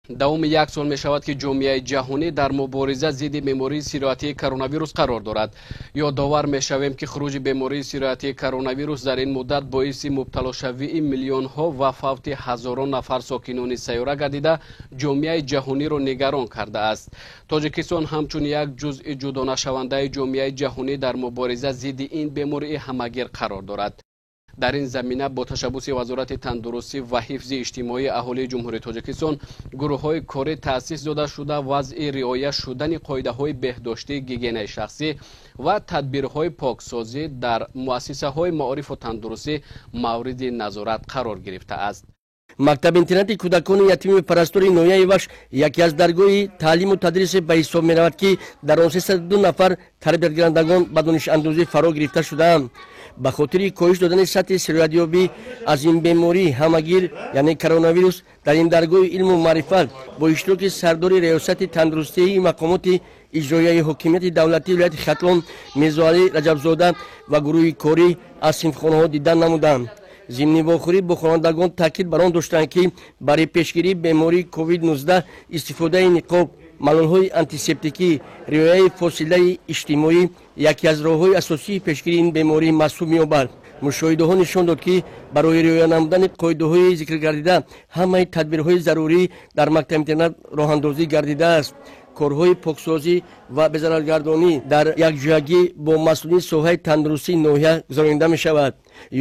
Давоми як сол мешавад, ки ҷомеаи ҷаҳонӣ дар мубориза зидди бемории сироятии коронавирус қарор дорад. Ёдовар мешавем, ки хуруҷи бемории сироятии коронавирус дар ин муддат боиси мубталошавии миллионҳо ва фавти ҳазорон нафар сокинони сайёра гардида, ҷомеаи ҷаҳониро нигарон кардааст. Тоҷикистон ҳамчун як ҷузъи ҷудонашавандаи ҷомеаи ҷаҳонӣ дар мубориза зидди ин бемории ҳамагир қарор дорад. Дар ин замина бо ташаббуси Вазорати тандурустӣ ва ҳифзи иҷтимоии аҳолии Ҷумҳурии Тоҷикистон гурӯҳҳои корӣ таъсис дода шуда, вазъи риоя шудани қоидаҳои беҳдоштӣ, гигиенаи шахсӣ ва тадбирҳои поксозӣ дар муассисаҳои маорифу тандурустӣ мавриди назорат қарор гирифтааст. Мактаб-интернати кӯдакони ятими парастори ноҳияи Вахш яке аз даргоҳи таълиму тадрисе ба ҳисоб меравад, ки дар он 302 нафар тарбиятгирандагон ба донишандӯзӣ фаро гирифта шудаанд. Ба хотири коҳиш додани сатҳи сироятёбӣ аз ин бемории ҳамагир, яъне коронавирус, дар ин даргоҳи илму маърифат бо иштироки сардори Раёсати тандурустии мақомоти иҷроияи ҳокимияти давлатии вилояти Хатлон Мирзоалӣ Раҷабзода ва гурӯҳи корӣ аз синфхонаҳо дидан намуданд. Зимни вохӯрӣ бо хонандагон таъкид бар он доштанд, ки барои пешгирии бемории COVID-19 истифодаи ниқоб, малолҳои антисептикӣ, риояи фосилаи иҷтимоӣ яке аз роҳҳои асосии пешгирии ин беморӣ маҳсуб меёбад. Мушоҳидаҳо нишон дод, ки барои риоя намудани қоидаҳои зикргардида ҳамаи тадбирҳои зарурӣ дар мактаб-интернат роҳандозӣ гардидааст. Корҳои поксозӣ ва безараргардонӣ дар якҷоягӣ бо масъулини соҳаи тандурустии ноҳия гузаронида мешавад.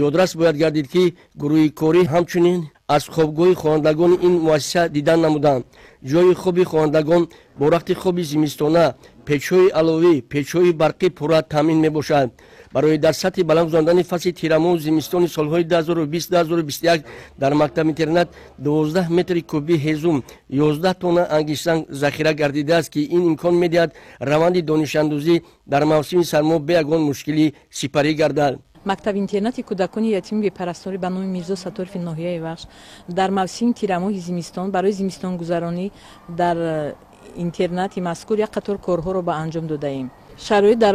Ёдрас бояд гардид, ки гурӯҳи корӣ ҳамчунин аз хобгоҳи хонандагони ин муассиса дидан намуданд. Ҷойи хоби хонандагон бо рахти хоби зимистона, печҳои аловӣ, печҳои барқӣ пурра таъмин мебошад. Барои дар сатҳи баланд гузарондани фасли тирамоҳу зимистони солҳои 2020-2021 дар мактаб-интернат 12 метри кубӣ ҳезум, 11 тонна ангиштсанг захира гардидааст, ки ин имкон медиҳад раванди донишандӯзӣ дар мавсими сармо бе ягон мушкилӣ сипарӣ гардад. Мактаб-интернати кӯдакони ятими бепарасторӣ ба номи Мирзо Сатторови ноҳияи Вахш дар мавсими тирамоҳи зимистон барои зимистонгузаронӣ дар интернати мазкур як қатор корҳоро ба анҷом додаем. Шароит дар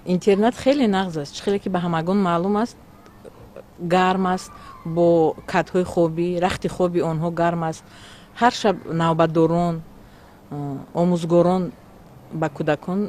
интернат хеле нағз аст, чӣ хеле ки ба ҳамагон маълум аст, гарм аст, бо катҳои хобӣ, рахти хоби онҳо гарм аст. Ҳар шаб навбатдорон, омӯзгорон ба кӯдакон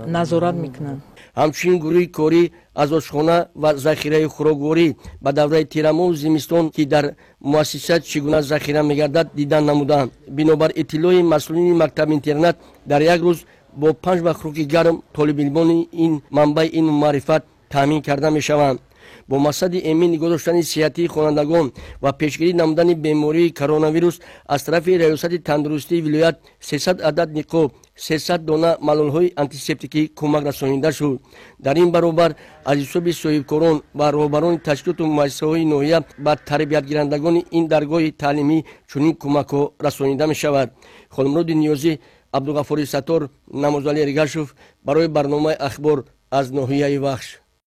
назорат мекунанд. Ҳамчунин гурӯҳи корӣ аз ошхона ва захираи хӯрокворӣ ба давраи тирамоҳу зимистон, ки дар муассиса чӣ гуна захира мегардад, дидан намуданд. Бинобар иттилои масъулини мактаб-интернат, дар як рӯз бо панҷ вақт хӯроки гарм толибилмони ин манбаи илму маърифат таъмин карда мешаванд. Бо мақсади эмин нигоҳ доштани сиҳатии хонандагон ва пешгирӣ намудани бемории коронавирус аз тарафи Раёсати тандурустии вилоят 300 адад ниқоб, 300 дона малолҳои антисептикӣ кӯмак расонида шуд. Дар ин баробар аз ҳисоби соҳибкорон ва роҳбарони ташкилоту муассисаҳои ноҳия ба тарбиятгирандагони ин даргоҳи таълимӣ чунин кӯмакҳо расонида мешавад. Холмуроди Ниёзӣ, Абдуғафури Саттор, Намозалӣ Эргашев барои барномаи «Ахбор» аз ноҳияи Вахш.